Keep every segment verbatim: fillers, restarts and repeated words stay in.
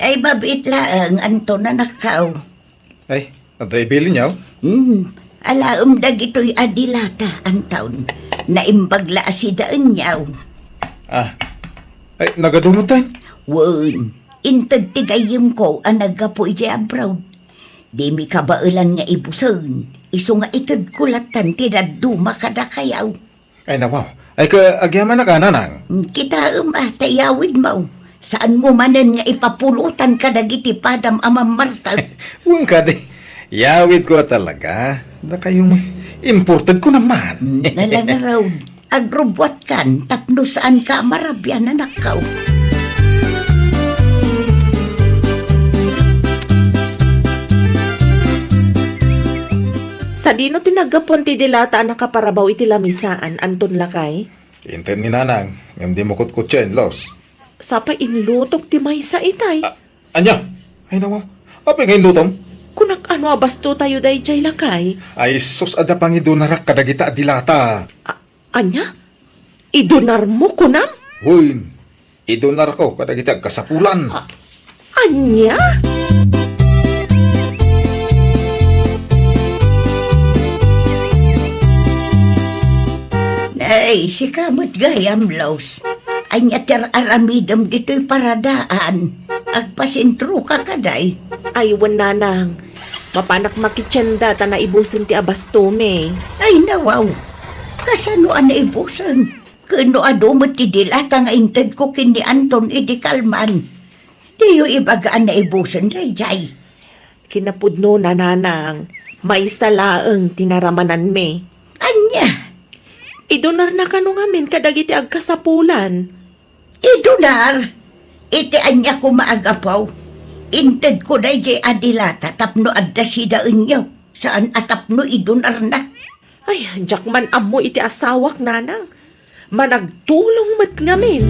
Ay, mabiit laeng, Anton, anakkaw. Ay, adda ibilin yaw? Hmm, alaem dagitoy a dilata, Anton. Naimbag la a sidaen yaw. Ah, ay, nagadu met, tay? Wen, inted ti gayyemko a naggapu idiay abroad. Dimi kabaelan nga ibusen, isu nga itedko lattan ti dadduma kadakayaw. Ay, nawaw. Ay, ka, agyamanak a, nanang. Mm, kitaem a, ta iyawidmo. Saanmo manen nga ipapulotan kadagiti padam a mammartek. Wen kadi, iyawidko a talaga. Dakayo, importedko naman. Mm, nalangaraw. Agrubbuatkan tapno saanka a marabian, anakko. Sadino ti naggapuan ti dilata a nakaparabaw iti lamisaan, Anton, lakay? Inted ni nanang, ngem dimo kutkutsien, Los. Sapay inlutok ti maysa itay. A-, ania? Ay, nawaw. Apay nga inlutom? Kunak, ano a bastotayo daydiay, lakay? Ay, sus, adda pangidunarak kadagita a dilata. A-, ania? Idunarmo, kunam? Wen, idunarko kadagiti agkasapulan. A-, ania? Ay, sika met gayam, Los. Ania ti ar-aramidem ditoy paradaan? Agpasentroka kadi? Ay, wen, nanang. Mapanak makitienda ta naibusen ti abastomi. Ay, nawaw. Kasano a naibusen? Ken no adu met ti dilata nga intedko ken ni Anton idi kalman, diyo ibaga a naibusen daydiay. Kinapudnona, nanang, maysa laeng ti naramananmi. Ania? Idunarna kano ngamin kadagiti agkasapulan. Idunar? Iti ania koma a gapu? Intedko daydiay a dilata tapno adda sidaenyo, saan a tapno idunarna. Ay, diak man ammo iti asawak, nanang. Managtulong met ngamin.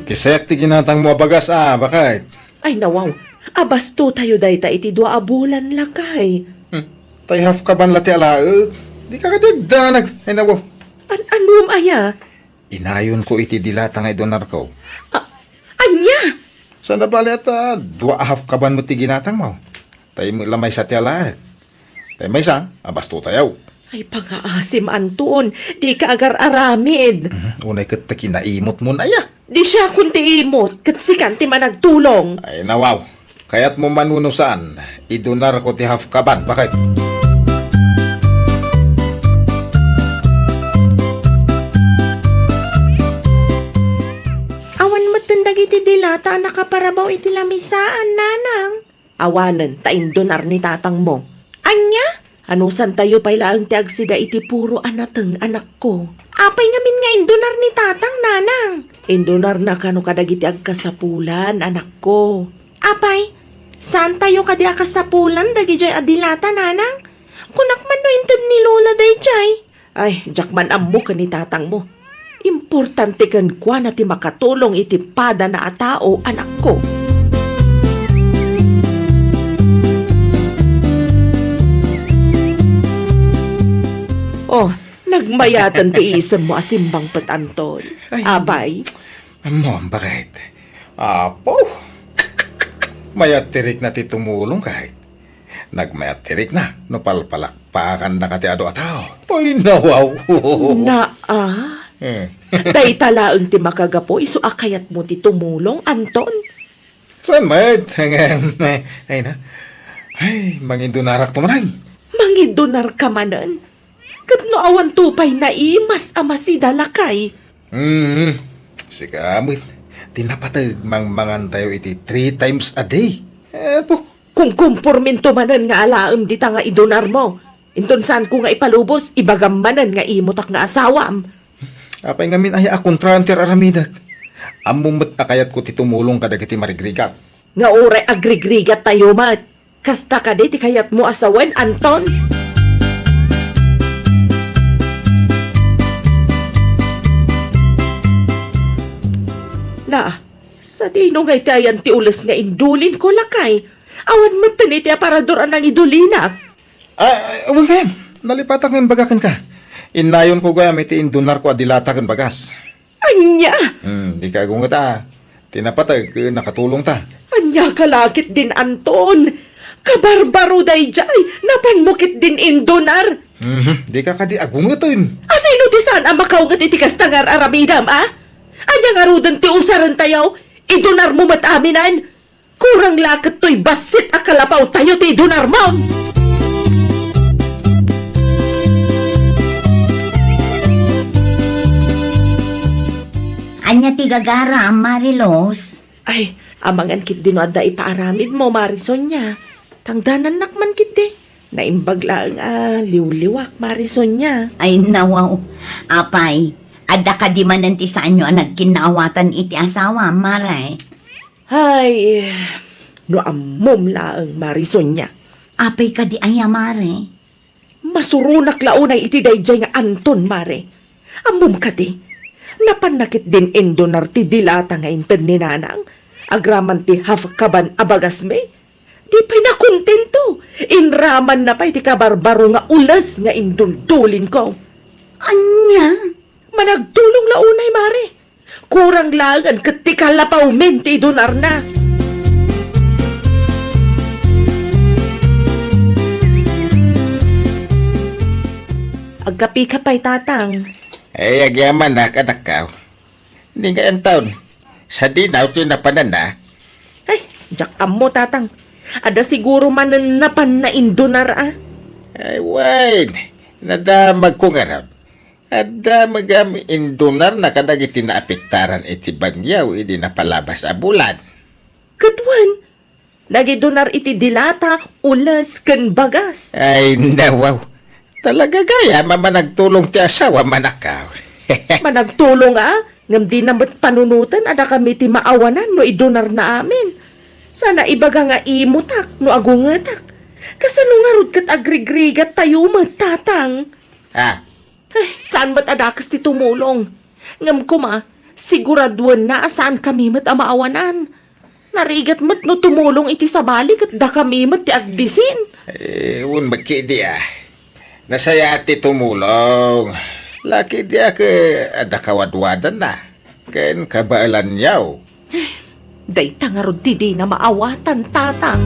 Kisayak ti ginatangmo a bagas a, baket. Ay, nawaw. Abastotayo dayta iti dua a bulan, lakay. Hmm. Tay half kaban la ti alaek. Dika kadi agdanag. Ay, nawaw. An-, anom aya? Inayonko iti dilata nga idunarko. A-, ania? Saan a bale ta dua a half kaban met ti ginatangmo. Tay met la maysa ti alaek. Tay maysa, abastotayo. Ay, pangaasim, Anton. Dika agar-aramid. Mhm. Unay ket ta kinaimotmo, aya. Di siakon ti imot, ket sikan ti managtulong. Ay, nawaw. Kayatmo man wenno saan, idunarko ti half kaban, baket. Awan metten dagiti dilata a nakaparabaw iti lamisaan, nanang. Awanen, ta indunar ni tatangmo. Ania? Anusantayo pay laeng ti agsida iti puro a nateng, anakko. Apay ngamin nga indunar ni tatang, nanang? Indunarna kano kadagiti agkasapulan, anakko. Apay, saantayo kadi a kasapulan dagidiay a dilata, nanang? Kunak man no inted ni Lola daydiay. Ay, diak man ammo ken ni tatangmo. Importante kenkuana ti makatulong iti padana a tao, anakko. Oh, nagmayaten ti isemmo a simbangpet, Anton. Ay, apay? Ammom, baket. Apo, mayat ti rikna ti tumulong, ket nagmayat ti rikna no palpalakpakannaka ti adu a tao. Ay, nawaw. Naa. Hmm. Dayta laeng ti makagapu isu a kayatmo ti tumulong, Anton. Saan met? Ay na. Ay, mangidunarak to manen. Mangidunarka manen? Ket no awanto pay naimas a masida, lakay. Hmm. Sika met, ti napateg mangmangantayo iti three times a day. Apo. Kumkumporminto manen nga alaem dita nga idunarmo. Inton saanko nga ipalubos, ibagam manen nga imotak nga asawam. Apay ngamin aya a kontraem ti ar-aramidek? Ammom met a kayatko ti tumulong kadagiti marigrigat. Nga uray agrigrigattayo met. Kasta kadi ti kayatmo a sawen, Anton? Naa, sadino ngay ti ayan ti ules nga indulinko, lakay? Awan metten iti aparador a nangidulinak. Ah, ah, wen gayam, nalipatak nga imbaga kenka. Innayonko gayam iti indunarko a dilata ken bagas. Ania? Hmm, dika agungeta. Ti napateg, eh, nakatulongta. Ania ka la ketdin, Anton? Kabarbaro daydiay, napanmo ketdin indunar. Mhm, dika kadi agungeten. A, sino ti saan a makaunget iti kasta nga ar-aramidem, a? Ania ngaruden ti usarentayo? Idunarmo met aminen. Kurang la ket toy bassit a kalapawtayo ti idunarmo. Ania ti gagaram, Mari Luz? Ay, amangan ketdi no adda ipaaramidmo, Mari Sonia. Tangdanannak man ketdi. Naimbag laeng a liwliwak, Mari Sonia. Ay, nawaw. Apay, adda kadi manen ti saanyo a nagkinnaawatan iti asawam, Mare? Ay, no ammom laeng, Mari Sonia. Apay kadi aya, Mare? Masuronak la unay iti daydiay nga Anton, Mare. Ammom kadi, napanna ketdin indunar ti dilata nga inted ni Nanang, agraman ti half kaban a bagasmi. Di pay nakontento, inramanna pay ti kabarbaro nga ules nga induldulinko. Ania? Managtulong la unay, Mare. Kurang laengen ket ti kalapawmin ti idunarna. Agkapika pay, Tatang. Ay, agyamanak, anakko. Ni nga Anton, sadino ti napananna? Ay, diak ammo, Tatang. Adda siguro manen napanna indunar, a. Ay, wen, nadamagko ngarud. Adda met gayam indunarna kadagiti naapektaran iti bagyo idi napalabas a bulan. Ket wen, nagidunar iti dilata, ules, ken bagas. Ay, nawaw. Talaga gayam a managtulong ti asawam, anakko. Managtulong, a? Ngem dina met panunoten a dakami ti maawanan no idunarna amin. Saan a ibaga nga imutak no agungetak. Kasano ngarud ket agrigrigattayo met, Tatang? Ah, Ay, saan met a dakes ti tumulong. Ngem koma, siguraduenna a saankami met a maawanan. Narigat met no tumulong iti sabali ket dakami met ti agbisin. Eh, wen met ketdi, a. Nasayaat ti tumulong. Laketdi a ket adda kawadwadanna ken kabaelanyo. Dayta ngarud ti dina maawatan, Tatang.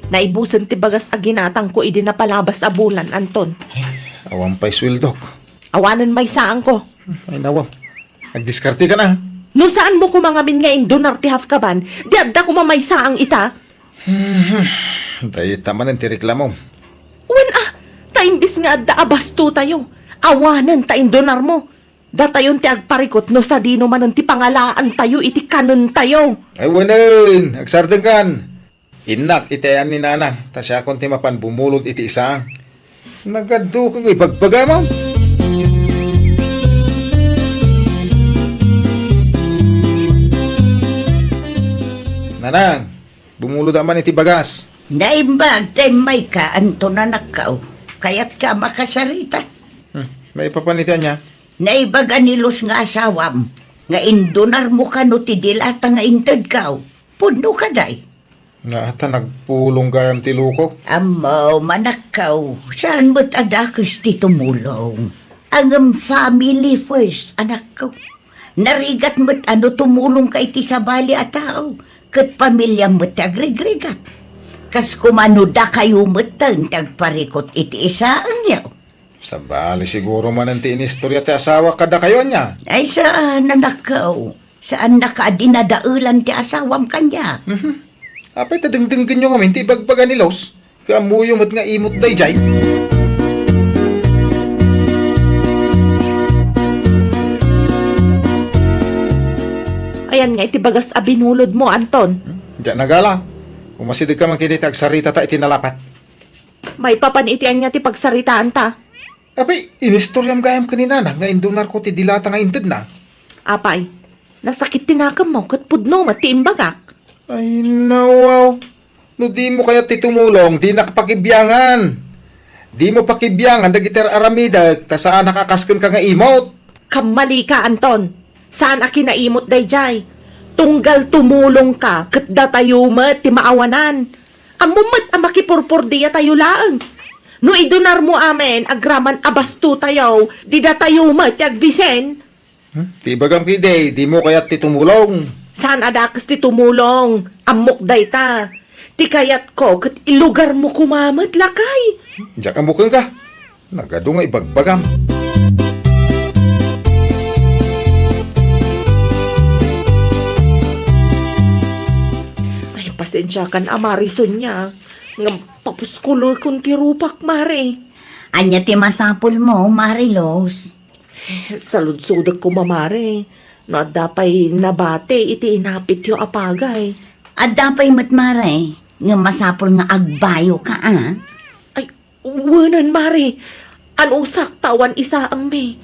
Naibusen ti bagas a ginatangko idi napalabas a bulan, Anton. Ay, awan pay sueldok. Awanen maysaanko. Ay, nawaw. Agdiskarteka na. No saanmo koma ngamin nga indunar ti half kaban, di adda koma maysaang ita. Hmm, dayta manen ti reklamom. Wen a, ta imbis nga adda a bastotayo, awanen ta indunarmo. Datayon ti agparikot no sadino manen ti pangalaantayo iti kanentayo. Ay, wanen, agsardengkan. Innak iti ayan ni Nanang, ta siakon ti mapan bumulod iti isaang. Nagaddukeng ibagbagam. Nanang, bumulod man iti bagas. Naimbag ta immayka, Anton, anakko. Kayatka a makasarita? Hmm, maipapan iti ania? Naibaga ni Luz nga asawam nga indunarmo kano ti dilata nga intedko. Pudno kadi? Nga ta nagpulong gayam ti lukok. Ammo, manakkaw, saan met a dakes ti tumulong. Ngem family first, anakko. Narigat met a no tumulongka iti sabali a tao, ket pamiliam met ti agrigrigat. Kas koma no dakayo metten ti agparikot iti isaangyo. Sabali siguro manen ti inistorya ti asawak kadakayo, ania? Ay, saan, anakko. Saannaka a dinadaelan ti asawam kaniak. Mhm. Apay ta dengdenggenyo ngamin ti ibagbaga ni Luz? Ket ammoyo met nga imot daydiay. Ayan nga iti bagas a binulodmo, Anton. Hmm? Diak nagala. Umasidegka man ketdi ta agsaritata iti nalapat. Maipapan iti ania ti pagsaritaanta? Apay, inistoryam gayam ken ni Nana nga indunarko ti dilata nga intedna. Apay, nasakit ti nakemmo ket pudno met ti imbagak. Ay, nawaw. No dimo kayat ti tumulong, dinak pakibiangan. Dimo pakibiangan dagiti ar-aramidek, ta saanak a kas kenka nga imot. Kammalika, Anton. Saan a kinaimot daydiay. Tunggal tumulongka ket datayo met ti maawanan. Ammom met a makipurpordiatayo laeng. No idunarmo amin agraman a bastotayo, didatayo met ti agbisen. Hmm? Ti ibagam ketdi, dimo kayat ti tumulong? Saan a dakes ti tumulong. Ammok dayta. Ti kayatko ket ilugarmo koma met, lakay. Diak ammo kenka. Nagadu nga ibagbagam. Ay, pasensiakan a, Mare Sonia. Ngem papuskulekon ti rupak, Mare. Ania ti masapulmo, Mare Luz? Saludsodek koma, Mare, no adda pay nabati iti inapityo a pagai. Adda pay met, Mare, ngem masapul nga agbayoka, a? Ay, wenen, Mare. Anusak ta awan isaangmi.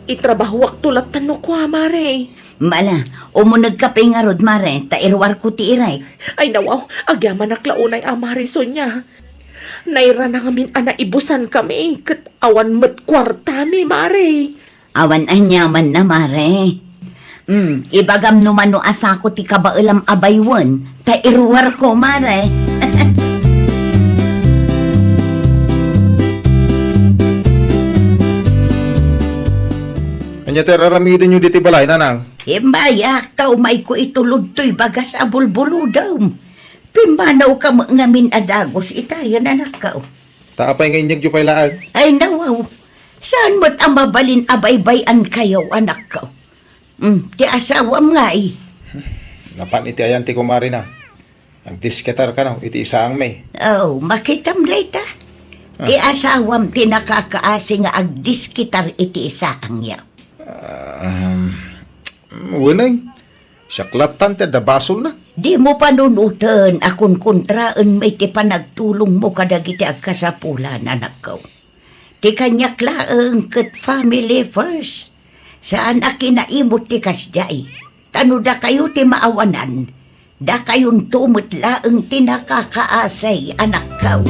Itrabahoakto latta no kua, Mare. Mala, umunegka pay ngarud, Mare, ta iruarko ti irek. Ay, nawaw, agyamanak la unay a, Mare Sonia. Nairana ngamin a naibusankami, ket awan met kuartami, Mare. Awan aniamanna, Mare. Hmm, ibagam no mano a sako ti kabaelam a baywen, ta iruarko, Mare. Ania ti ar-aramidenyo ditoy balay, Nanang? Immayak ta umayko itulod toy bagas a bulbulodem. Pimmanawka met ngamin a dagus itayen, anakko. Ta apay nga inyegyo pay laeng? Ay, nawaw. Saan met a mabalin a baybay-ankayo, anakko? Hmm, ti asawam ngay? Napan iti ayan ti kumarina. Agdiskitar kano iti isaangmi. Oh, makitam dayta. Ti Ah. asawam ti nakakaasi nga agdiskitar iti isaangyo. Ah, um, weneng. Siak lattan ti adda basolna. Dimo panunoten a kunkontraenmi ti panagtulongmo kadagiti agkasapulan, anakko. Ti kaniak laeng ket family first. Saan a kinaimot ti kasdiay. Ta no dakayo ti maawanan, dakayonto met laeng ti nakakaasi, anakko.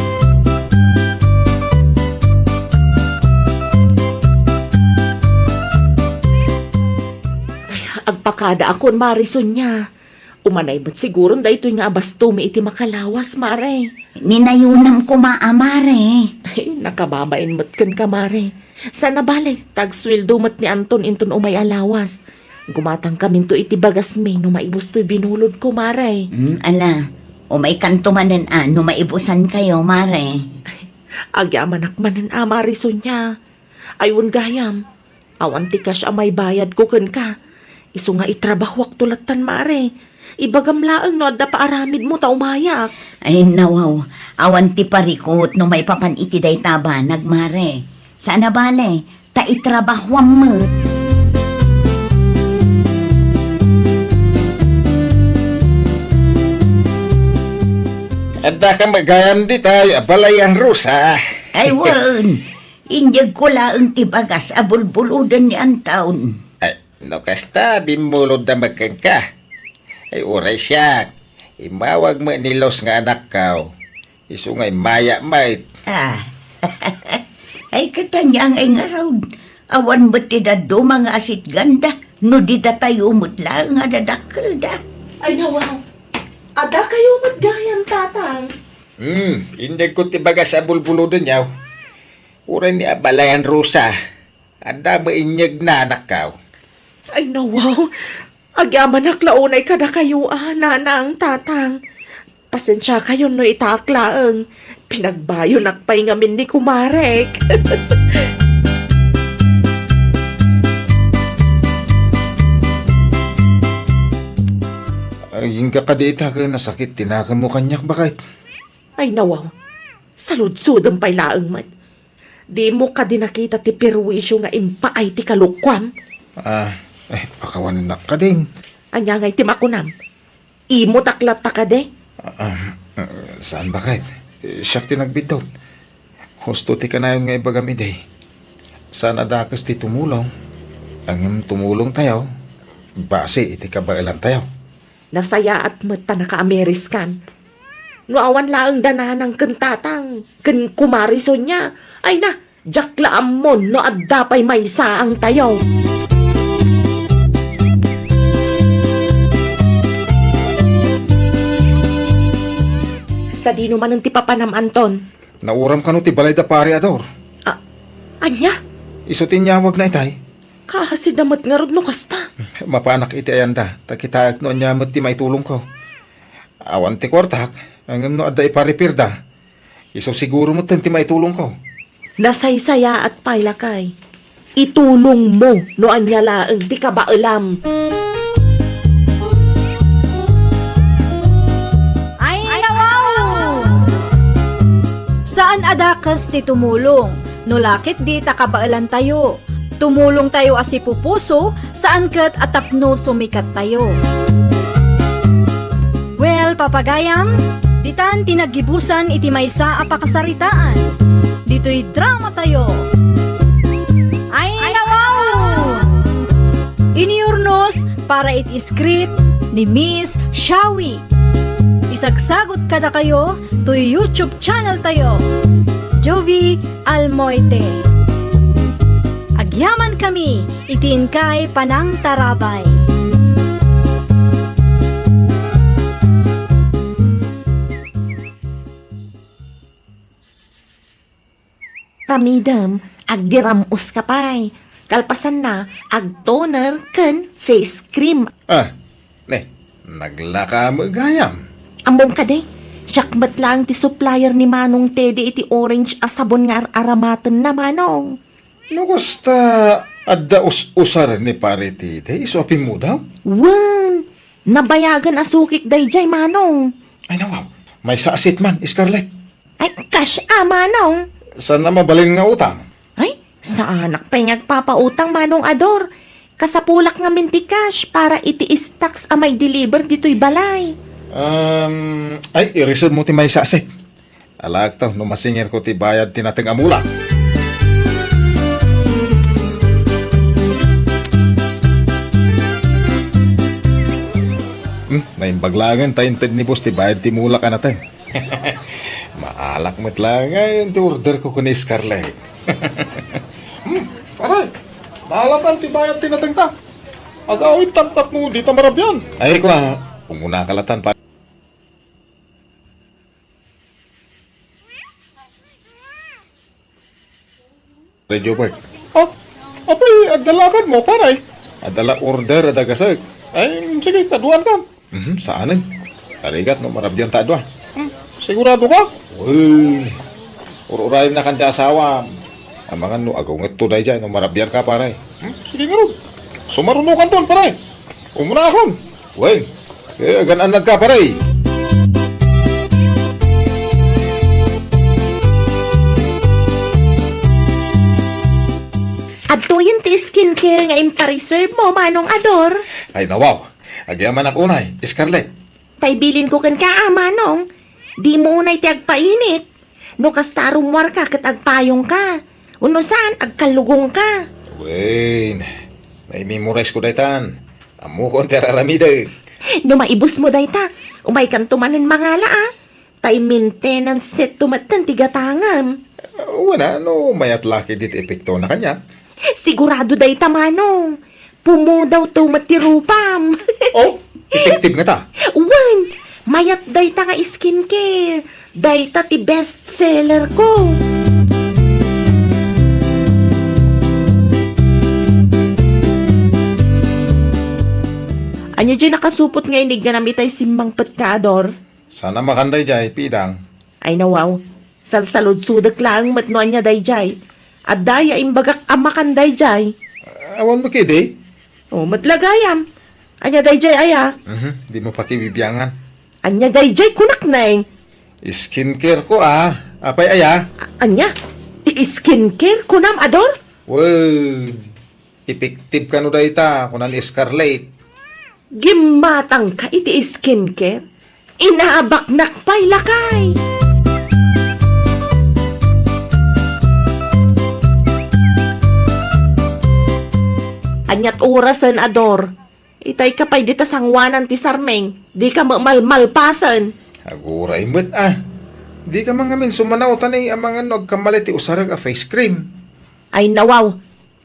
Ay, agpakadaakon, Mare Sonia. Umanay met siguron daytoy nga abastomi iti makalawas, Mare. Ninayonam koma a, Mare. Ay, nakababain met kenka, Mare. Saan a bale, ta agsueldo met ni Anton inton umay a lawas. Gumatangkaminto iti bagasmi no maibus toy binulodko, Mare. Hmm, ala, umaykanto manen a no maibusankayo, Mare. Ay, agyamanak manen a, Mare Sonia. Ay, wen gayam, awan ti cash a maibayadko kenka. Isu nga itrabahoakto lattan, Mare. Ibagam laeng no adda paaramidmo ta umayak. Ay, nawaw, awan ti parikut no maipapan iti dayta a banag, Mare. Saan a bale, ta itrabahoam met. Adda ka met gayam ditoy a balayan, Rosa. Ay, wen. Inyegko laeng ti bagas a bulbuloden ni Anton. Ay, no kasta, bimmulodda met kenka. Ay, uray siak. Immawag met ni Luz nga anakko. Isu nga immaya met. Ah. Ay, ket ania ngay ngarud. Awan met ti dadduma nga asitganda no di datayo met laeng a dadakkelda. Ay, nawaw. Adda kayo met gayam, Tatang. Hmm, inyegko ti bagas a bulbulodenyo. Uray ni a balayan, Rosa. Adda met inyegna, anakko. Ay, nawaw. Agyamanak la unay kadakayo a, Nanang, Tatang. Pasensiakayon no itaak laeng. Pinagbayonak pay ngamin ni kumarek. Ay, inka kadi ita ket nasakit ti nakemmo kaniak, baket. Ay, nawaw. Saludsodem pay laeng met. Dimo kadi nakita ti perwisio nga impaay ti kalokuam? Ah, eh, pakawanennak kadin. Ania ngay ti makunam? Imutak latta kadi? Ah, ah, saan, baket? Siak ti nagbiddut. Husto ti kanayon nga ibagam idi. Saan a dakes ti tumulong. Ngem tumulongtayo base iti kabaelantayo. Nasayaat met ta nakaamiriskan. No awan laeng da Nanang ken Tatang ken Kumare Sonia, ay na, diak la ammon no adda pay maisaangtayo. Ta dino manen ti papanam, Anton? Nauram kano ti balay da Pare Ador. A-, ania? Isu ti inyawagna itay. Kaasida met ngarud no kasta. Mapanak iti ayanda, ta kitaek no ania met ti maitulongko. Awan ti kuartak, ngem no adda iparipirda, isu siguro metten ti maitulongko. Nasaysayaat pay, lakay. Itulongmo no ania laeng ti kabaelam. Ay, nawaw! Saan a dakes ti tumulong, no la ketdi ta kabaelantayo. Tumulongtayo a sipupuso, saan ket a tapno sumikattayo. Well, papagayam, ditan ti naggibusan iti maysa a pakasaritaan. Ditoy dramatayo. Ay, nawaw! Inurnos para iti script ni Miss Shawi. Isagsagot kadakayo toy YouTube channel tayo, Jovie Almoite. Agyamankami iti inkay panangtarabay. Ramidem, agdiram-oska pay. Kalpasanna, agtoner ken face cream. Ah, ne, naglaka met gayam. Ammom kadi, siak met laeng ti supplier ni Manong Teddy iti orange a sabon nga ar-aramatenna, Manong. No kasta, adda us-usar ni Pare Teddy, isu a pimmudaw? Wen, nabayagen a sukik daydiay, Manong. Ay, nawaw. Maysa a set man, Scarlett. Ay, cash a, Manong. Saan a mabalin nga utang? Ay, saanak pay nga agpapautang, Manong Ador. Kasapulak ngamin ti cash para iti stocks a maideliver ditoy balay. Um, ay, i-reserve mo ti maysa a set. Alaekto no masingirko ti bayad ti nateng a mulak. Hmm, naimbag laengen ta inted ni boss ti bayad ti mulak a nateng. Maalak met laengen ti orderko ken ni Scarlett. Hmm, pare, naalatan ti bayad ti natengta. Agawidtan tapno dita marabian. Ay, kua, umunaka latan, pare. Pare Jobert. Ah, apay, agdalakad mo, pare? Adala order a dagasek. Ay, sige, kaduan ka. Mhm, saanen. Tarigat no marabian ta adua. Hmm, sigurado ka? Uy, ur-urayem na kan ti asawam. Amangan no agungetto daydiay no marabian ka, pare. Hmm, sige ngarud. Sumarunokanton, pare. Umunaakon. Wen, eh, agan-annad ka, pare. Adtoyen ti skincare nga impareserve mo, Manong Ador. Ay, nawaw. Agyamanak unay, Scarlett. Tay bilinko kenka, a, Manong. Dimo unay ti agpainit. No kasta, rummuarka ket agpayongka. Wenno saan, agkallugongka. Wen, naimemorize ko daytan. Ammokon ti ar-aramidek. No maibusmo dayta, umaykanto manen mangala, a. Tay maintenance setto metten ti gatangem. Wen a, no mayat la ketdi ti epektona kaniak. Sigurado dayta, Manong. Pumudawto met ti rupam. Oh, effective ngata. Wen, mayat dayta nga skincare. Dayta ti best seller ko. Ania diay nakasupot nga inigganam itay simmangpet nga ador? Saan a makan daydiay, Pidang. Ay, nawaw. Salsaludsodek laeng met no ania daydiay. Adda aya imbagak a makan daydiay? Awan met ketdi. O, met la gayam. Ania daydiay aya? Mhm, dimo pakibibiangan. Ania daydiay kunak, neng? Skincare ko, a. Apay aya? A-, ania? Ti skincare kunam, Ador? Wen. Effective kano dayta, kuna ni Scarlett. Gimmatangka iti skincare? Inabaknak pay, lakay! Aniat orasen, Ador? Itayka pay dita sangoanan ti sarming, dika met malmalpasen. Aguray met, a. Dika man ngamin sumanaw ta ni amangan no agkamali ti usarek a face cream. Ay, nawaw.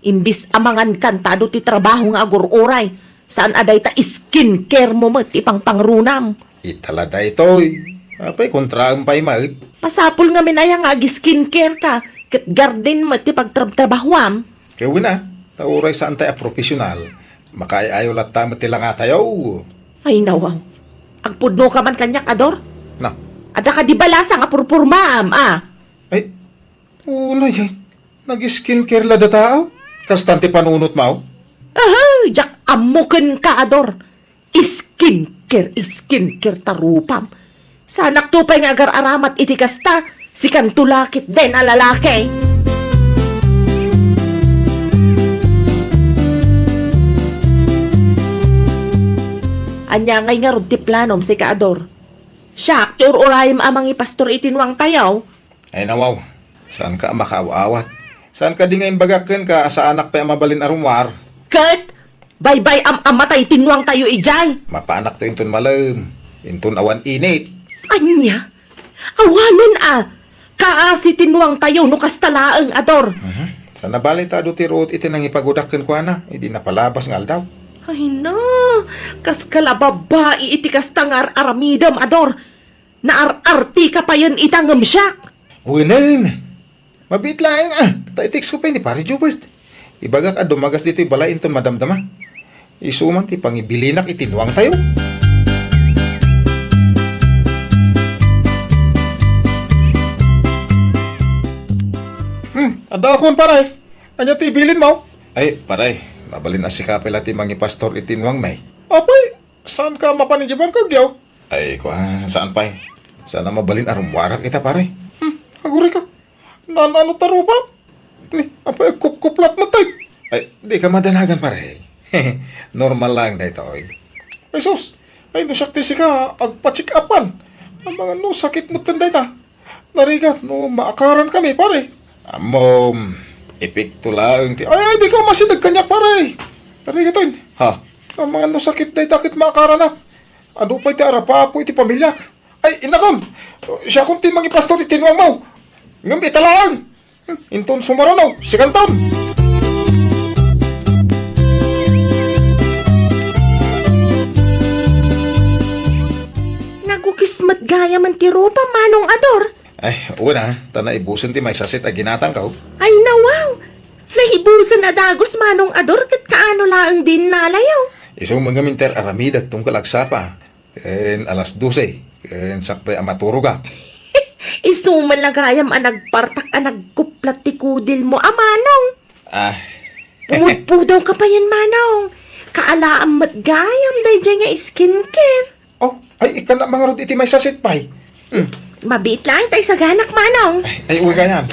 Imbis a mangankan ta adu ti trabaho nga agur-uray, saan a dayta skincare mo met ti pangpangrunam. Ita la daytoy. Apay, kontraem pay met. Masapul ngamin aya nga ag-skincare ka, ket garden met ti pagtrabtrabahuam. Ket wen a, ta uray saan tay a profesional, makaay-ayo latta met ti langatayo. Ay, nawaw. Agpudno ka man kaniak, Ador? Na. Adda kadi balasa nga purpurmaam, a? Ay, unay, ay. Nag-skincare la dataw? Kastan ti panunotmo? Aha, diak ammo kenka, Ador. Skincare, skincare ta rupam. Saanakto pay nga agar-aramat iti kasta, sikanto la ketdin a lalaki. Ania ngay ngarud ti planom, sika, Ador? Siak ti ur-urayem a mangipastor iti nuangtayo. Ay, nawaw. Saanka a makaaw-awat. Saan kadi nga imbagak kenka a saanak pay a mabalin a rummuar? Ket, baybay-am a matay ti nuangtayo idiay. Mapaanakto inton malem, inton awan init. Ania? Awanen a! Kaasi ti nuangtayo no kasta laeng, Ador. Mhm. Saan a bale ta adu ti ruot iti nangipagudak kenkuana, idi napalabas nga aldaw. Ay na, kas ka la babai iti kasta nga ar-aramidem, Ador. Naar-artika payen ita ngem siak. Wenen. Mabiit laeng a, ta i-text ko pay ni Pare Jobert. Ibagak a dumagas ditoy balay inton madamdama. Isu man ti pangibilinak iti nuangtayo. Hmm, adda akon, pare. Ania ti ibilin mo? Ay, pare, mabalin a sika pay la ti mangipastor iti nuang, may. Apay, saan ka mapan idiay bangkag, yaw? Ay, kua, saan pay? Saan a mabalin a rummuarak ita, pare? Hmm, aguri ka. Naan-ano ta rupa? Ni, apay, agkupkuplat met, ay. Ay, di ka madanagan, pare. Normal lang daytoy. Ay, sus. Ay, no siak ti sika, agpa-check up kan. Amangan no sakit met dayta. Narigat no maakaran kami, pare. Ammom, epekto laeng ti, ay, ay, di ka masideg kaniak, pare. Narigat, ay. Ha? Amangan no sakit dayta ket maakaranak. Adu pay ti arapaak iti pamiliak. Ay, inakon! Siakon ti mangipastor iti nuangmo. Ngem ita laeng. Inton sumaruno, sikanton. Nagukis met gayam ti rupa, Manong Ador. Ay, una, ta naibusen ti maysasit a ginatangko. Ay, nawaw! Naibusen a dagus, Manong Ador, ket kaano laeng di innalayo? Isu met ngamin ti ar-aramidek tunggal agsapa. Ken alas dose, ken sakbay a maturogak. Isu met la gayam a nagpartak a nagkuplat ti kudilmo a, Manong. Ah. Pumudpudaw ka payen, Manong. Kaalaam met gayam daydiay nga skincare. Oh, ay, ikkan a mangarud iti maysasit pay. Hmm. Mabiit laeng ta isaganak, Manong. Ay, ay, uy, gayam.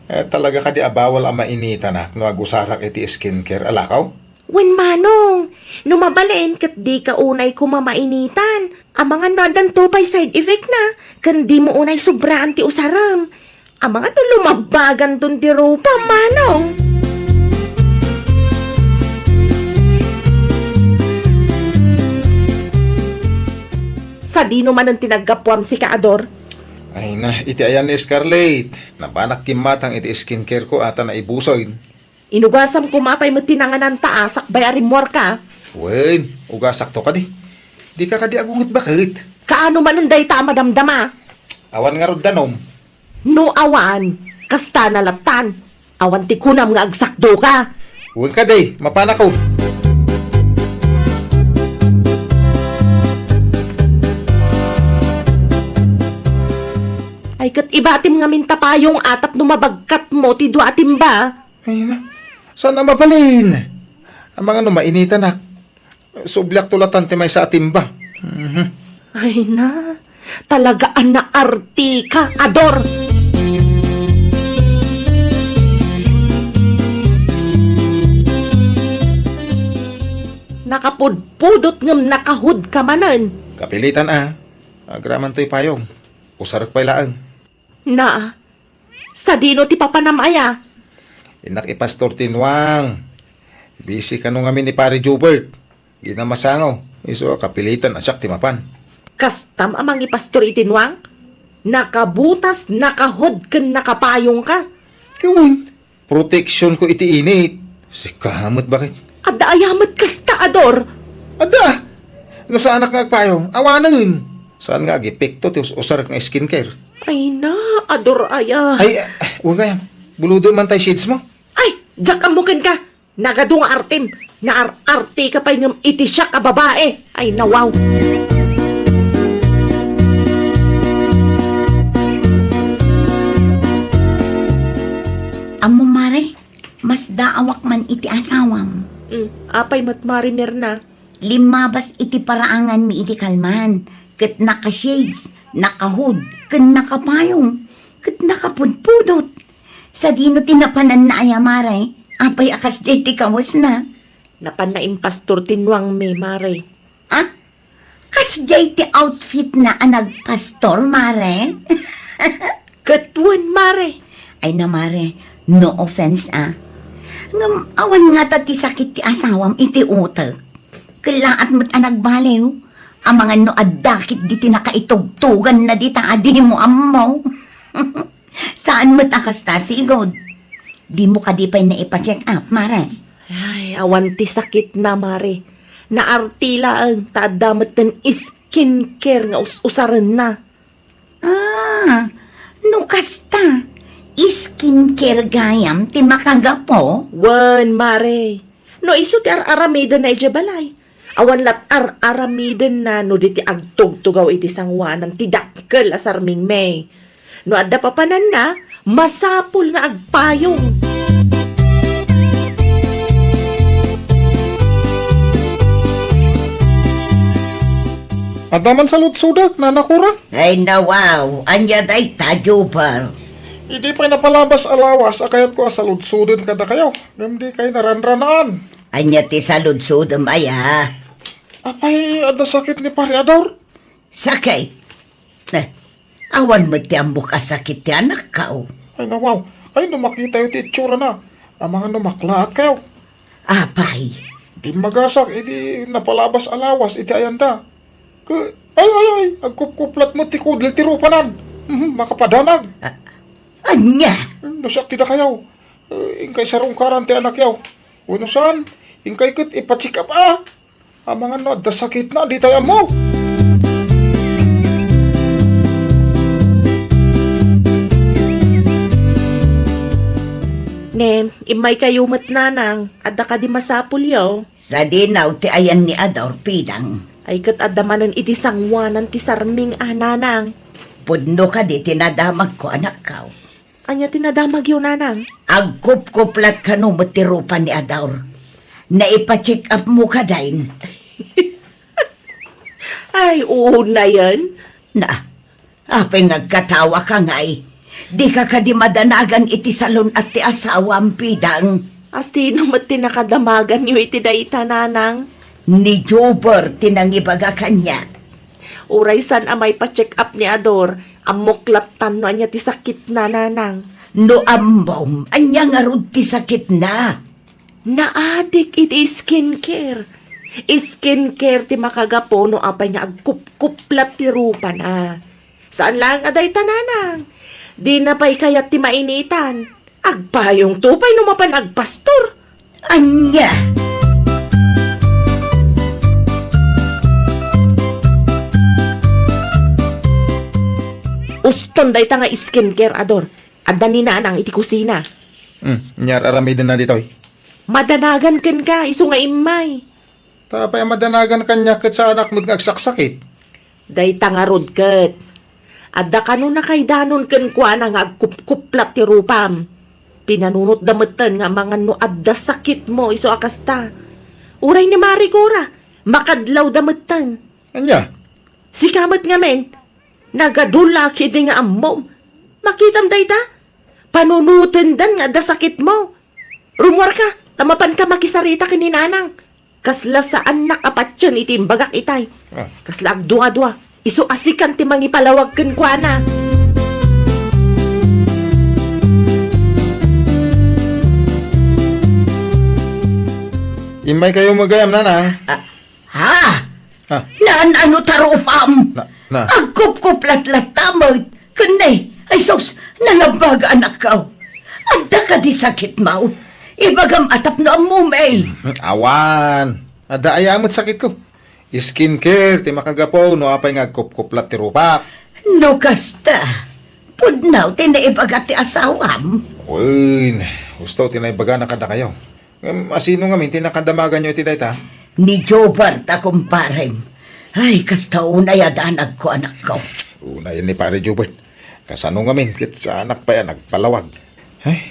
Eh, talaga kadi a bawal a mainitanak no agusarak iti skincare a lakaw? Wen, Manong, no mabalin ket dika unay koma mainitan. Amangan no addanto pay side effect na, ken dimo unay sobraan ti usarem. Amangan no lumabbaganton ti rupa, Manong. Sadino manen ti naggapuam, sika, Ador? Ay na, iti ayan ni Scarlett. Nabanak kimmatang iti skincare ko a ta naibusen. Inugasam koma pay met ti nangananta a sakbay a rimmuarka. Wen, ugasakto kadi. Dika kadi agunget baket. Kaano manen dayta a madamdama? Awan ngarud danom. No awan, kasta na lattan. Awan ti kunam nga agsakdoka. Wen kadi, mapanakon. Ay, ket ibatim ngamin ta payong a tapno mabagkatmo ti dua a timba. Ay na, saan a mabalin? Amangan no mainitanak. Subliakto latan ti maysa a timba. Mhm. Ay na, talaga a naartika, Ador. Nakapudpudot ngem nakahod ka manen. Kapilitan a. Agraman toy payong. Usarek pay laeng. Na, sadino ti papanam aya? Innak ipastor ti nuang. Busy kano ngamin ni Pare Jobert. Di na masango. Isu a kapilitan a siak ti mapan. Kastam a mangipastor iti nuang? Nakabutas, nakahod, ken nakapayong ka. Ket wen, protection ko iti init. Sika met baket. Adda aya met kasta, Ador? Adda. No saanak nga agpayong, awanen. Saan nga agepekto ti us-usar nga skincare? Ay na, Ador aya. Ay, eh, wen gayam. Bulodem man tay shades mo. Ay, diak ammo kenka. Nagadu nga artem. Naar-arte ka pay ngem iti siak a babae. Ay, nawaw. Ammo, Mare, masdaawak man iti asawam. Mm, apay met, Mare Mirna? Limmabas iti paraanganmi idi kalman, ket naka-shades, naka-hood, ken nakapayong, ket nakapudpudot. Sadino ti napananna aya, Mare? Apay a kasdiay ti kawesna? Napanna impastor ti nuangmi, Mare. Ah? Kasdiay ti outfitna a nagpastor, Mare? Ket wen, Mare. Ay na, Mare, no offense, ah. Ngem awan ngata ti sakit ti asawam iti utek. Kellaat met a nagbaliw. Amangan no adda ketdi ti nakaitugtuganna dita a dimo ammo. Saan met a kasta, sigud. Dimo kadi pay naipa-check up, Mare? Ay, awan ti sakitna, Mare. Naarte laeng ta adda metten skincare nga us-usarenna. Ah, no kasta, skincare gayam ti makagapu? Wen, Mare. No isu ti ar-aramidenna idiay balay, awan lat ar-aramidenna no di ti agtugtugaw iti sangoanan ti dakkel a sarmingmi. No adda papananna, masapul nga agpayong. Adda man saludsodek, Nana Cora? Ay, nawaw, ania dayta, Jubal? Idi pay napalabas a lawas a kayatko a saludsoden kadakayo, ngem dikay naranranaan. Ania ti saludsodem aya? Apay, adda sakit ni Pari Ador? Sakit? Eh, awan met ti ammok a sakit ti anakko. Ay, nawaw. Ay, no makitayo ti itsurana. Amangan no maklaatkayo. Apay? Dimmagasak idi napalabas a lawas iti ayanda. Ke-, ay, ay, ay, agkupkuplat met ti kudel ti rupanan. Mhm, makapadanag. A-, ania? No siak kadakayo, eh, inkay sarungkaran ti anakyo. Wenno saan, inkay ket ipa-check up, a. Amangan no adda sakitna, ditay ammo. Ngem, immaykayo met, Nanang, adda kadi masapulyo? Sadinaw ti ayan ni Ador, Pidang. Ay, ket adda manen iti sangoanan ti sarming a, Nanang. Pudno kadi ti nadamagko, anakko. Ania ti nadamagyo, Nanang? Agkupkuplat kano met ti rupa ni Ador. Naipa-check up mo kadayn? Ay, unayen. Na, apay nga agkatawa ka ngay? Dika kadi madanagan iti salun-at ti asawam, Pidang? A, sino met ti nakadamaganyo iti dayta, Nanang? Ni Jober ti nangibaga kaniak. Uray saan a maipa-check up ni Ador, ammok lattan no ania ti sakitna, Nanang. No ammom, ania ngarud ti sakitna? Naadik iti skincare. Skincare ti makagapu no apay nga agkupkuplat ti rupana. Saan laeng a dayta, Nanang. Dina pay kayat ti mainitan. Agpayongto pay no mapan agpastor. Ania? Uston dayta nga skincare, Ador. Adda ni Nanang iti kusina. Hmm, ania ar-aramidenna ditoy? Madanagan kenka, isu nga immay. Ta apay a madanagan kaniak ket saanak met nga agsaksakit? Dayta ngarud ket, adda kano nakaidanon kenkuana nga agkupkuplat ti rupam. Pinanunotda metten nga amangan no adda sakitmo isu a kasta. Uray ni Mari Cora, makadlawda metten. Ania? Sika met ngamin, nagadu la ketdi nga ammom. Makitam dayta? Panunotendan nga adda sakitmo. Rummuarka, ta mapanka makisarita ken ni Nanang. Kasla saannak a patien iti imbagak itay. Ah. Kasla agduadua. Isu a sikan ti mangipalawag kenkuana. Immaykayo met gayam, Nanang. Ah, Ha? Ha? Naan-ano ta rupam? Na, na. Agkupkuplatlatta met. Ken ne, ay sus, nalabag anakko. Adda kadi sakitmo? Ibagam a tapno ammom, eh. Hmm, awan. Adda aya met sakitko. Skincare ti makagapu no apay nga agkupkuplat ti rupak. No kasta, pudno ti naibaga ti asawam. Wen, husto ti naibagana kadakayo. Ngem asino ngamin ti nakadamaganyo iti dayta? Ni Jobert a kumparem. Ay, kasta unay a danagko, anakko. Unay ni Pare Jobert. Kasano ngamin ket saanak pay a nagpalawag? Ay,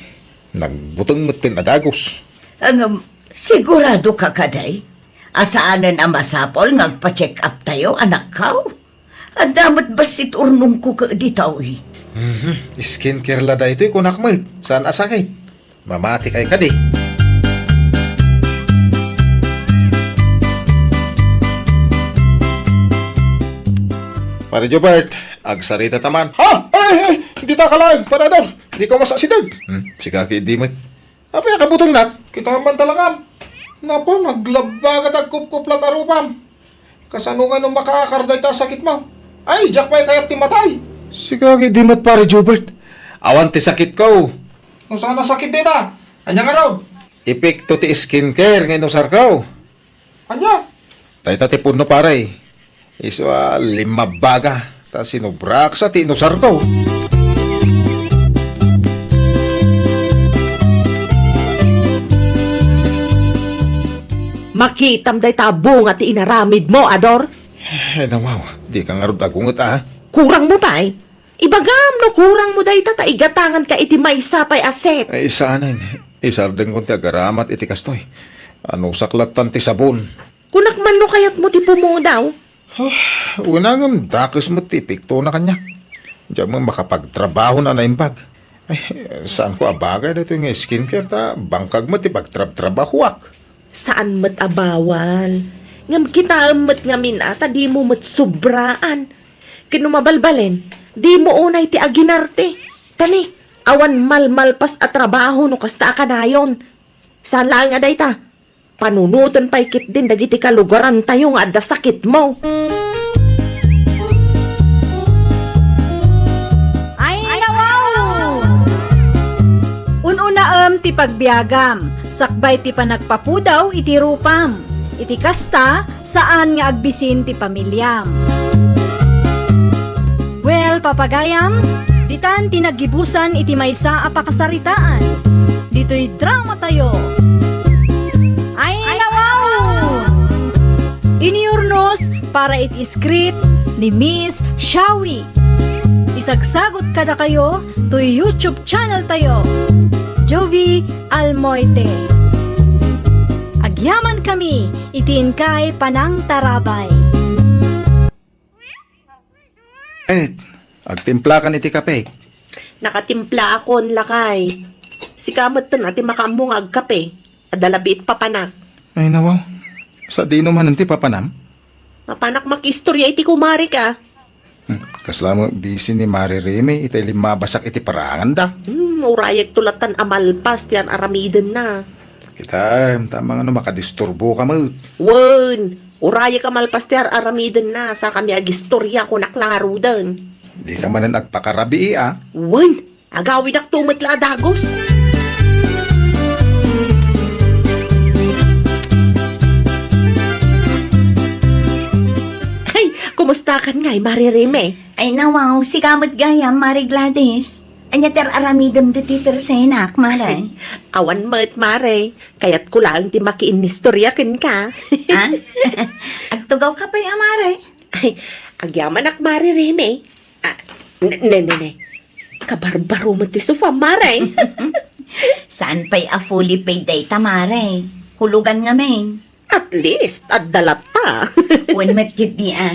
nagbuteng met ti nadagus. Ngem, sigurado ka kadi a saanen a masapul nga agpa-check up tayo, anakko? Adda met bassit urnongko ket ditoy. Mhm. Skincare la daytoy, kunak met. Saan a sakit? Mamatikay kadi. Pare Jobert, agsarita ta man. Ha? Ay, ay, dita ka laeng, Pare Ador. Dika masasideg. Hmm, sika ket di met. Apay a kabutengnak? Kita man talakam. Napa, naglabbaga ti agkupkuplat a rupam. Kasano nga no makaakar dayta a sakitmo? Ay, diak pay kayat ti matay. Sika ket di met, Pare Jobert. Awan ti sakitko. No saan a sakit dayta? Ania ngarud? Epekto ti skincare nga inusarko. Ania? Dayta ti pudno, pare. Isu a limmabbaga, ta sinubrak sa ti inusarko. Makitam dayta a bunga ti inaramidmo, Ador? Ay, nawaw, dika ngarud agunget, a. Kurangmo pay? Ibagam no kurangmo dayta ta igatanganka iti maysa pay a set. Ay, saanen. Isardengkon ti agaramat iti kastoy. Anusak lattan ti sabon. Kunak man no kayatmo ti pumudaw? Ah, una ngem dakes met ti epektona kaniak. Diak met makapagtrabaho a naimbag. Ay, saanko a bagay daytoy nga skincare ta bangkag met ti pagtrabtrabahoak. Saan met a bawal. Ngem kitaem met ngamin a ta dimo met sobraan. Ket no mabalbalen, dimo unay ti aginarte. Ta ni, awan malmalpas a trabaho no kasta a kanayon. Saan laeng a dayta, panunoten pay ketdin dagiti kalugarantayo nga adda sakitmo. Ay, nawaw! Un-unaem ti pagbiagam, sakbay ti panagpapudaw iti rupam. Iti kasta, saan nga agbisin ti pamiliam. Well, papagayam, ditan ti naggibusan iti maysa a pakasaritaan. Ditoy dramatayo. Ay, nawaw! Inurnos para iti script ni Miss Shawi. Isagsagut kadakayo toy YouTube channel tayo, Jovi Almoite. Agyamankami iti inkay panangtarabay. Eh, agtimplakan iti kape. Nakatimplaakon, lakay. Sika metten a ti makaammo nga agkape. Adda labiit papanak. Ay, nawaw. Sadino manen ti papanam? Mapanak makiistorya iti kumarek a. Hmm, kasla met busy ni Mare Reme iti limmabasak iti paranganda. Hmm, urayekto lattan a malpas ti ar-aramidenna. Kitaem, tama nga no makadisturboka met. Wen, urayek a malpas ti ar-aramidenna, sakami agistorya, kunak la ngaruden. Dika manen agpakarabii a. Wen, agawidakto met la a dagus. Ay, kumustakan ngay, Mare Reme? Ay, nawaw, sika met gayam, Mare Gladys. Ania ti ar-aramidem ditoy tersenak, Mare? Awan met, Mare. Kayatko laeng ti makiinnistorya kenka. Ha? Agtugawka pay a, Mare? Ay, agyamanak, Mare Reme. Ah, ne, ne, ne, ne. Kabarbaro met ti sofa, Mare. Saan pay a fully paid dayta, Mare? Hulugan ngamin. At least, adda latta. Wen met ketdi a.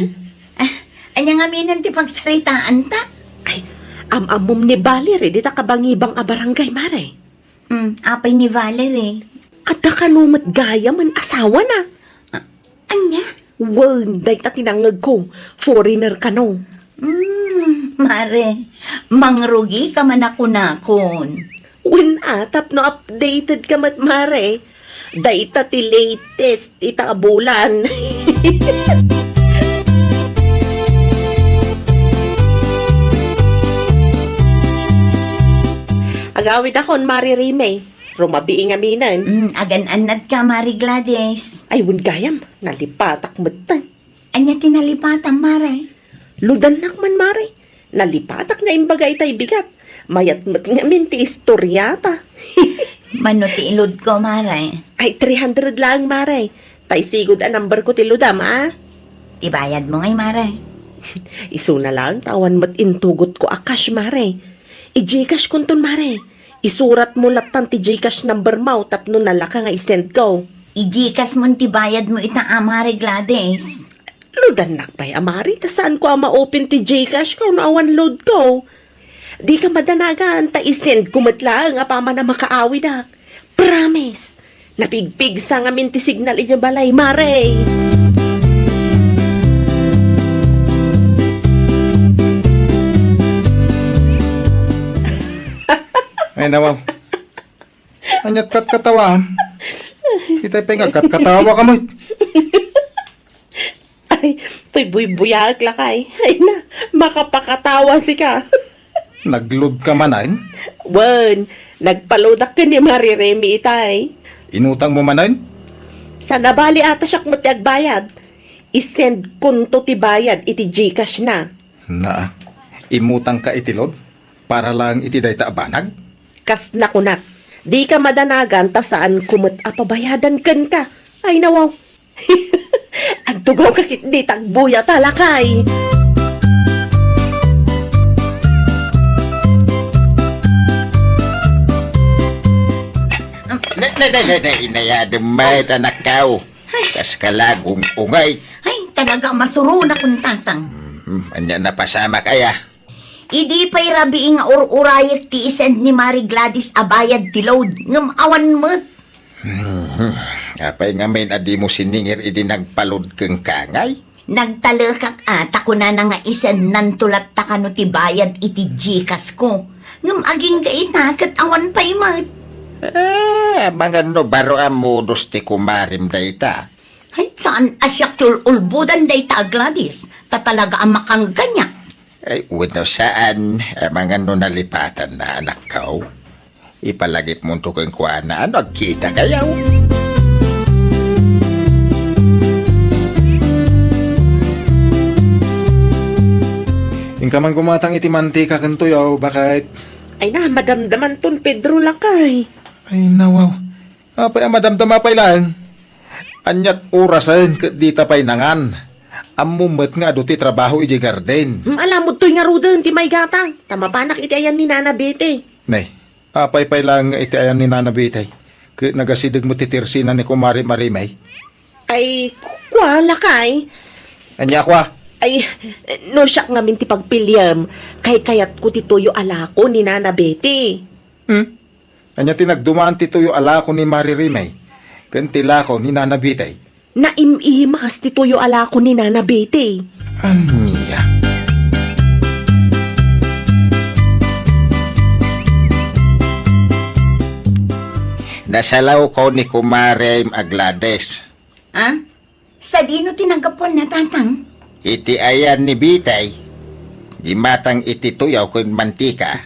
Ah, ania ngaminen ti pagsaritaanta? Ay, am-ammom ni Valerie, dita kabangibang a barangay, Mare. Hmm, apay ni Valerie? Adda kano met gayam a asawana. Ah, ania? Wen, dayta ti nangngegko, foreigner kano. Hmm, Mare, mangrugika man a kunakon. Wen a, tapno updated ka met, Mare. Dayta ti latest ita a bulan. Agawidakon, Mare Reme. Rumabii ngaminen. Mm, agan-annadka, Mare Gladys. Ay, wen gayam, nalipatak metten. Ania ti nalipatam, Mare? Ludannak man, Mare. Nalipatak nga imbaga itay bigat. Mayat met ngamin ti istoriata. Mano ti iludko, Mare? Ay, three hundred laeng, Mare. Tay sigud a number ko ti ludam, a? Ti bayadmo ngay, Mare? Isuna laeng ta awan met intugotko a cash, Mare. I-GCash konton, Mare. Isuratmo lattan ti GCash number mo tapno nalaka nga isend ko. I-GCash mon ti bayadmo ita a, Mare Gladys. Ludannak pay a, Mare, ta saanko a ma-open ti GCash ko no awan load ko. Dika madanagan ta isend ko met laeng a paman a makaawidak. Promise! Napigpigsa ngamin ti signal idiay balay, Mare! Ay, nawaw. Ania't katkatawa? Kita pay nga katkatawa ka met. Ay, toy buybuyaek lakay. Ay na, makapakatawa sika. Nag-load ka manen? Wen, nagpa-loadak ken ni Mare Remy itay. Inutang mo manen? Sana bali ata siak met ti agbayad. Isend konto ti bayad iti GCash na. Naa, imutang ka iti load para lang iti dayta a banag? Kas nakunak, dika madanagan ta saanko met a pabayadan kenka. Ay, nawaw. Agtugaw ka ket di tagbuya ta lakay. Ne, ne, ne, ne, ne, inayadem met, anakkaw. Ay. Kas ka laeng ungay. Ay, talaga, masuronak, tatang. Mhm, ania napasamak aya? Idi pay rabii nga ur-urayek ti isend ni Mare Gladys a bayad ti load, ngem awan met. Hmm, apay ngamin a dimo siningir idi nagpa-load kenka ngay? Nagtalekak a ta kunana nga isendnanto latta kano ti bayad iti GCash ko. Ngem agingga ita ket awan pay met. Ah, amangan no baro a modus ti kumarem dayta. Ay, saan a siak ti ul-ulbodan dayta a Gladys, ta talaga a makangganiak. Ay, wenno saan, amangan no nalipatanna, anakkaw. Ipalagipmonto kenkuana, no agkitakayo. Inka man gumatang iti mantika ken tuyo, baket. Ay na, madamdamanton, Pedro, lakay. Ay, nawaw. Apay a madamdama pay laeng? Ania't orasen ket dita pay nangan? Ammom met nga adu ti trabaho idiay garden. Hmm, alamod toy ngaruden ti maigatang, ta mapanak iti ayan ni Nana Betty. Nay, apay pay laeng nga iti ayan ni Nana Betty? Ket nagasideg met ti tersina ni Kumare Marimay. Ay, ku-, kua, lakay. Ania kua? Ay, no siak ngamin ti pagpiliam, kaykayatko ti tuyo a lako ni Nana Betty. Hmm? Ania ti nagdumaan ti tuyo a lako ni Mare Rimay ken ti lako ni Nana Bitay? Naim-imas ti tuyo a lako ni Nana Bitay. Ania? Nasalawko ni kumarem a Gladys. Ah? Sadino ti naggapuanna, Tatang? Iti ayan ni Bitay. Gimatang iti tuyaw ken mantika.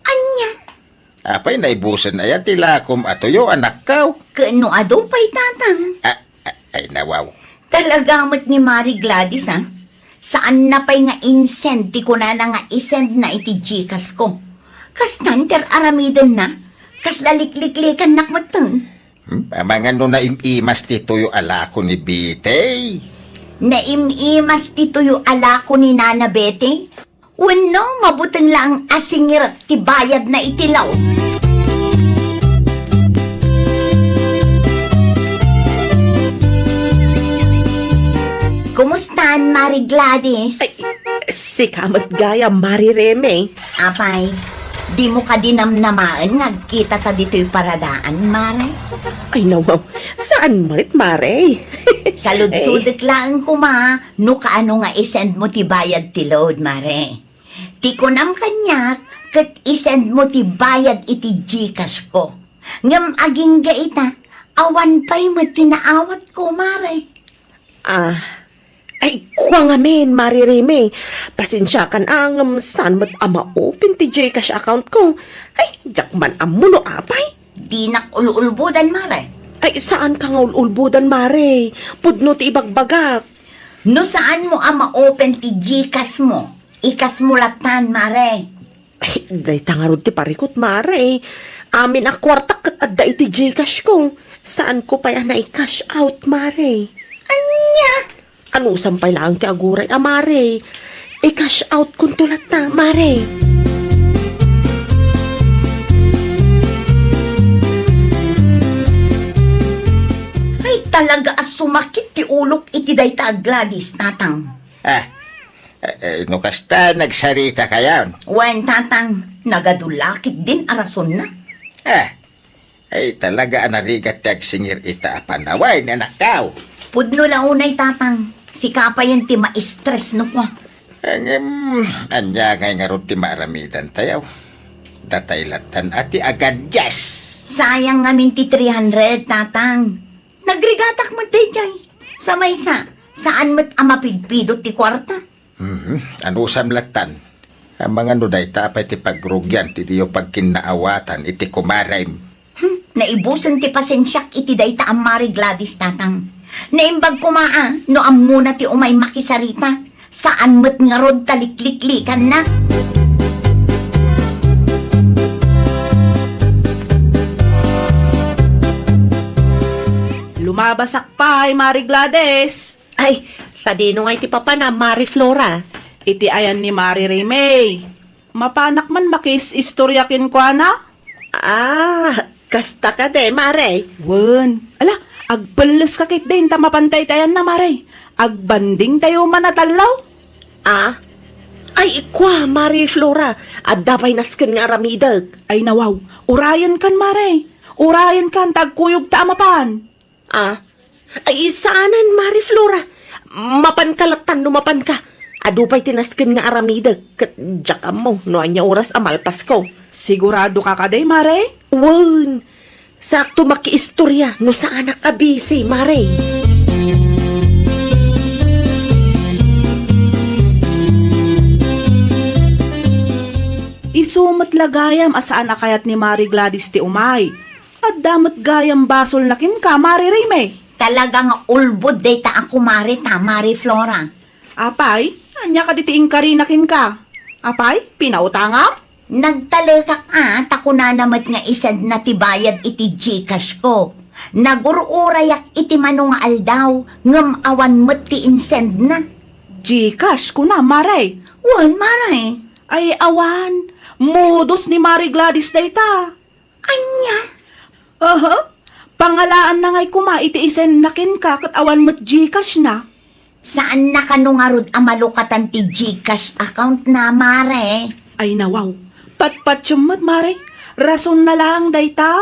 Ania? Apay, naibusen aya ti lakom a tuyo, anakkaw? Ken no adu pay, Tatang? A-, a-, ay, nawaw. Talaga met ni Mari Gladys, a? Saanna pay nga insend ti kunana nga isendna iti GCash ko. Kastan ti ar-aramidenna, kasla likliklikannak metten. Hmm? Amangan no naim-imas ti tuyo a lako ni Bitay? Naim-imas ti tuyo a lako ni Nana Betty? Wenno, mabuteng laeng a singirek ti bayadna iti law? Kumustan, Mari Gladys? Ay, sika met gayam, Mari Reme. Apay, dimo kadi namnamaen nga agkitata ditoy paradaan, Mare? Ay, nawaw. Saan met, Mare? Saludsodek laeng koma no kaano nga isend mo ti bayad ti load, Mare. Ti kunam kaniak, ket isend mo ti bayad iti GCash ko. Ngem agingga ita, awan pay met ti naawatko, Mare. Ah, ay, kua ngamin, Mari Reme. Pasensiakan a ngem saan met a ma-open ti GCash account ko. Ay, diak man ammo no apay. Dinak ul-ulbodan, Mare. Ay, saanka nga ul-ulbodan, Mare. Pudno ti ibagbagak. No saanmo a ma-open ti GCash mo, i-cash mo latan, Mare. Ay, dayta ngarud ti parikut, Mare. Amin a kuartak ket adda iti GCash ko. Saanko pay a nai-cash out, Mare. Ania? Anusam pay laeng ti aguray a, Mare. I-cash out konto latta, Mare. Ay, talaga a sumakit ti ulok iti dayta a Gladys, Tatang. Ah, eh, eh, no kasta, nagsaritakayon. Wen, Tatang, nagadu la ketdin a rasonna. Ah, ay, talaga a narigat ti agsingir ita a panawen, anakko. Pudno la unay, Tatang. Sika payen ti ma-stress no kua. Ngem, ania ngay ngarud ti maaramidantayo? Datay lattan a ti agadias. Sayang ngamin ti three hundred, Tatang. Nagrigatak met daydiay. Sa maysa, saan met a mapidpidot ti kuarta. Mhm. Anusam lattan? Amangan no dayta pay ti pagrugian ti diyo pagkinnaawatan iti kumarem. Hmm, naibusen ti pasensiak iti dayta a Mare Gladys, Tatang. Naimbag koma a no ammona ti umay makisarita. Saan met ngarud ta likliklikanna. Lumabasak pay, Mare Gladys. Ay, sadino ngay ti papanam, Mare Flora? Iti ayan ni Mare Remey. Mapanak man makiis-istorya kenkuana? Ah, kasta kadi, Mare? Wen. Ala, agpelles ka ketdin ta mapantay ti ayanna, Mare. Agbanding tayo man a tallo. Ah? Ay, kua, Mare Flora, adda pay nasken nga aramidek. Ay, nawaw. Urayen kan, Mare. Urayen kan, ta agkuyog ta a mapan. Ah? Ay, saanen, Mare Flora. Mapanka lattan no mapanka. Adu pay ti nasken nga aramidek, ket diak ammo no ania oras a malpasko. Sigurado ka kadi, Mare? Wen. Sakto makiistorya no saanak a busy, Mare. Isu met la gayam a saan a kayat ni Mare Gladys ti umay. Adda met gayam basolna kenka, Mare Remey. Talaga nga ulbod dayta a kumare ta, Mare Flora. Apay, ania kadi ti inkarina kenka? Apay, pinautangam? Nagtalekak a, ta kunana met nga isendna ti bayad iti GCash ko. Nagur-urayak iti mano nga aldaw, ngem awan met ti insendna. GCash, kuna, Mare? Wen, Mare. Ay, awan. Modus ni Mare Gladys dayta. Ania? Aha. Pangalaanna ngay koma iti isendna kenka ket awan met GCash na. Saanna kano ngarud a malukatan ti GCash account na, Mare? Ay, nawaw. Patpatiem met, Mare. Rasonna laeng dayta.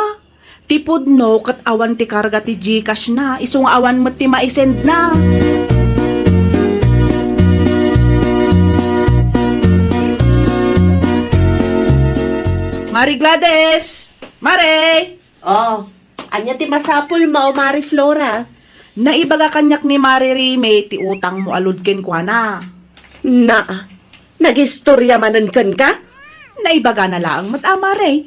Ti pudno ket awan ti karga ti GCash na, isu nga awan met ti maisend na. Mare Gladys! Mare! Oh, ania ti masapulmo, Mare Flora? Naibaga kaniak ni Mare Rime ti utangmo a load kenkuana. Na, nagistorya manen kenka? Naibagana laeng met a, Mare.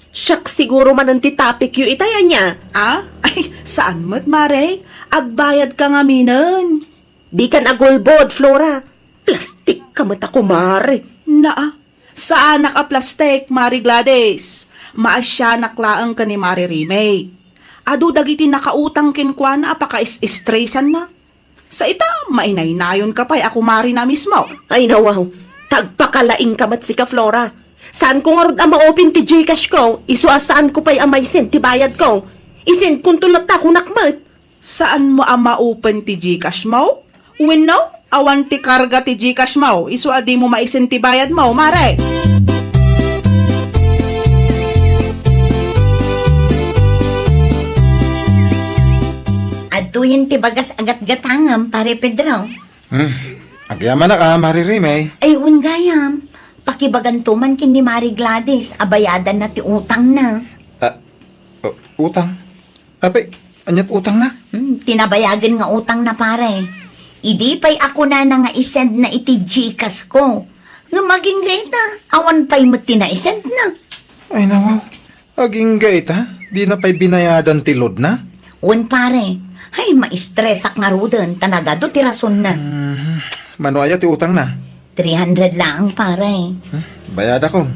Siak siguro manen ti topicyo itay, ania? Ah? Ay, saan met, Mare. Agbayadka ngaminen. Dikan agulbod, Flora. Plastikka met a kumare. Naa, saanak a plastik, Mare Gladys. Maasianak laeng ken ni Mare Rime. Adu dagiti nakautang kenkuana a pakais-istresanna. Sa ita, mainaynayonka pay a kumarina mismo. Ay, nawaw. Tagpakalaingka met sika, Flora. Saanko ngarud a ma-open ti GCash ko, isu a saanko pay a maisend ti bayadko. Isendkonto latta kunak met. Saanmo a ma-open ti GCash mo? Wenno, awan ti karga ti GCash mo, isu a dimo maisend ti bayadmo, Mare. Adtoyen ti bagas a gatgatangem, Pare Pedro. Hmm. Agyamanak a, Mare Rime. Ay, wen gayam. Pakibaganto man ken ni Mare Gladys a bayadanna ti utangna. Ah, uh, utang? Apay, aniat utangna? Hmm, ti nabayagen nga utangna, pare. Idi pay a kunana nga isendna iti GCash ko. Ngem agingga ita, awan pay met ti naisendna. Ay, nawaw. Agingga ita, dina pay binayadan ti loadna? Wen, pare. Ay, maistresak ngaruden, ta nagadu ti rasonna. Mhm. Mano aya ti utangna? Three hundred laeng, pare. Hmm? Bayadakon.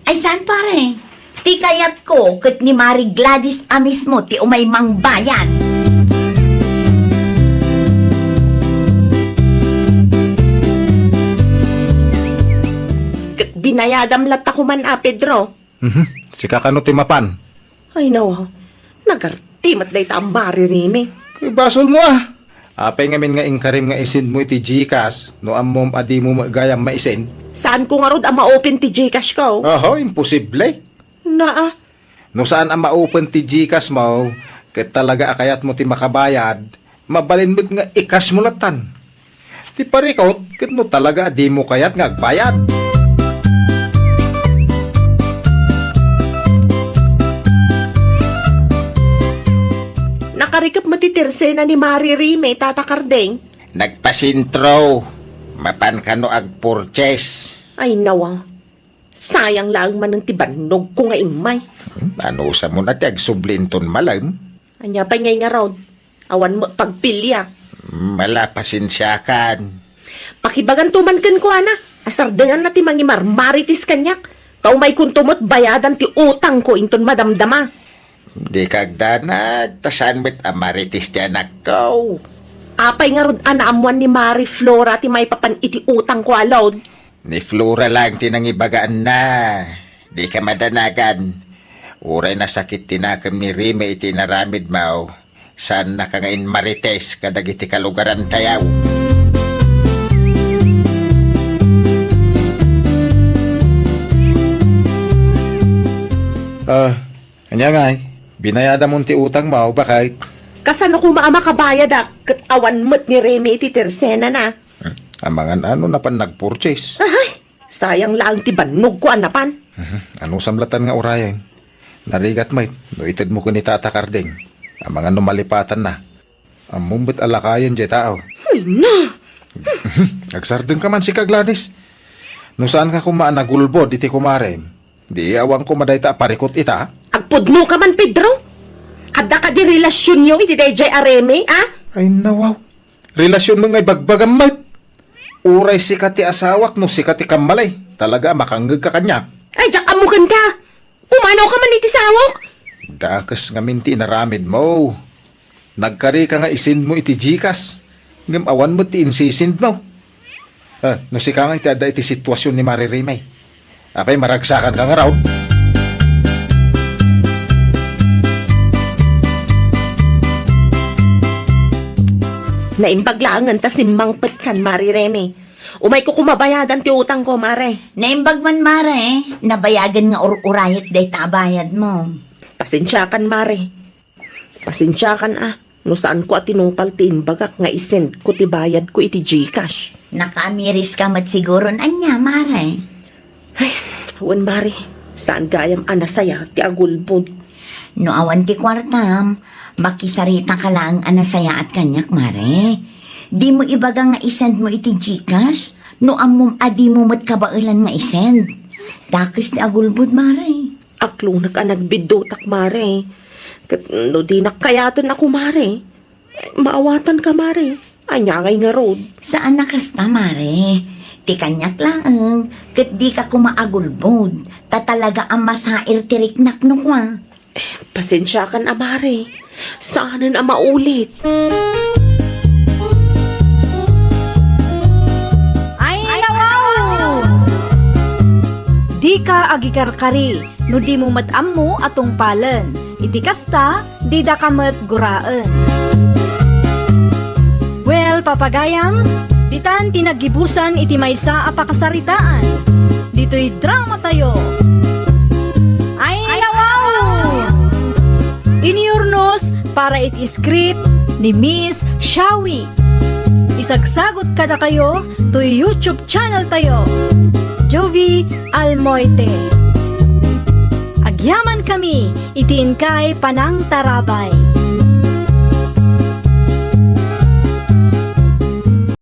Ay, saan, pare? Ti kayatko ket ni Mari Gladys a mismo ti umay mangbayad. Ket binayadam latta koman a, Pedro. Mhm. Sika kano ti mapan? Ay, nawa. Nagarti met dayta a Mari Rimi. Ket basolmo a. Apay ngamin nga inkarim nga isendmo iti Gcash no ammom a dimo met gayam maisend? Saanko ngarud a ma-open ti Gcash ko. Oho, imposible. Naa. No saan a ma-open ti Gcash mo, ket talaga a kayatmo ti makabayad, mabalin met nga i-cash mo lattan. Ti parikut, ket no talaga a dimo kayat nga agbayad. Nakarikep met ti tersena ni Mari Rimi, Tata Karding. Nagpasentro. Mapan kano agpurchase? Ay, nawa. Sayang laeng manen ti bannogko nga immay. Hmm, anusam na ti agsubli inton malem? Ania pay ngay ngarud? Awan met pagpilia. Mala, pasensiakan. Pakibaganto man kenkuana a sardenganna ti mangimarmarites kaniak, ta umaykonto met bayadan ti utangko inton madamdama. Dika agdanag, ta saan met a marites ti anakko. Apay ngarud a naammoan ni Mari Flora ti maipapan iti utangko a load? Ni Flora laeng ti nangibagaanna. Dika madanagan. Uray nasakit ti nakem ni Rime iti inaramidmo, saannaka nga inmarites kadagiti kalugarantayo. Ah, ania ngay? Binayadamon ti utangmo, baket? Kasano koma a makabayadak ket awan met ni Remy iti tersenana? Hmm, amangan ano napan nagpurchase? Ahay, sayang laeng ti bannogko a napan. Mhm. Anusam lattan nga urayem? Narigat met no itedmo ken ni Tata Karding. Amangan no malipatanna. Ammom met a lakayen diay tao. Ay na! Agsardengka man sika, Gladys. No saanka koma a nagulbod iti kumarem, di awan koma dayta a parikut ita? Agpudnoka man, Pedro! Adda kadi relasionyo iti daydiay a Remy, a? Ay, nawaw. Relasion met nga ibagbagam met. Uray sika ti asawak no sika ti kammalay, talaga a makangngegka kaniak. Ay, diak ammo kenka! Pumanawka man iti sawok! Dakes ngamin ti inaramidmo. Nagkarika nga isendmo iti Gcash, ngem awan met ti insisendmo. Ah, no sika nga iti adda iti situasion ni Mari Remy. Apay, maragsakanka ngarud? Naimbag laengen ta simmangpetkan, Mari Remy. Umayko koma bayadan ti utangko, Mare. Naimbag man, Mare. Nabayagen nga ur-urayek dayta a bayadmo. Pasensiakan, Mare. Pasensiakan a, no saanko a tinungpal ti imbagak nga isendko ti bayadko iti Gcash. Nakaamiriska met siguron ania, Mare? Ay, wen, Mare, saan gayam a nasaya ti agulbod. No awan ti kuartam, makisaritaka laeng a nasayaat kaniak, Mare. Dimo ibaga nga isendmo iti Gcash, no ammom a dimo met kabaelan nga isend. Dakes ti agulbod, Mare. Aklonek a nagbiddutak, Mare. Ket no dinak kayaten a kumare, maawatanka, Mare. Ania ngay ngarud? Saan a kasta, Mare. Ti kaniak laeng, ket dika koma agulbod, ta talaga a masair ti riknak no kua. Eh, pasensiakan a, Mare. Saanen a maulit. Ay, nawaw! Dika agikarkari no dimo met ammo a tungpalen. Iti kasta, didaka met guraen. Well, papagayam, ditan ti naggibusan iti maysa a pakasaritaan. Ditoy dramatayo. Ay, nawaw! Inyurnos para iti script ni Miss Shawi. Isagsagut kadakayo toy YouTube channel tayo, Jovie Almoite. Agyaman kami iti inkay panangtarabay.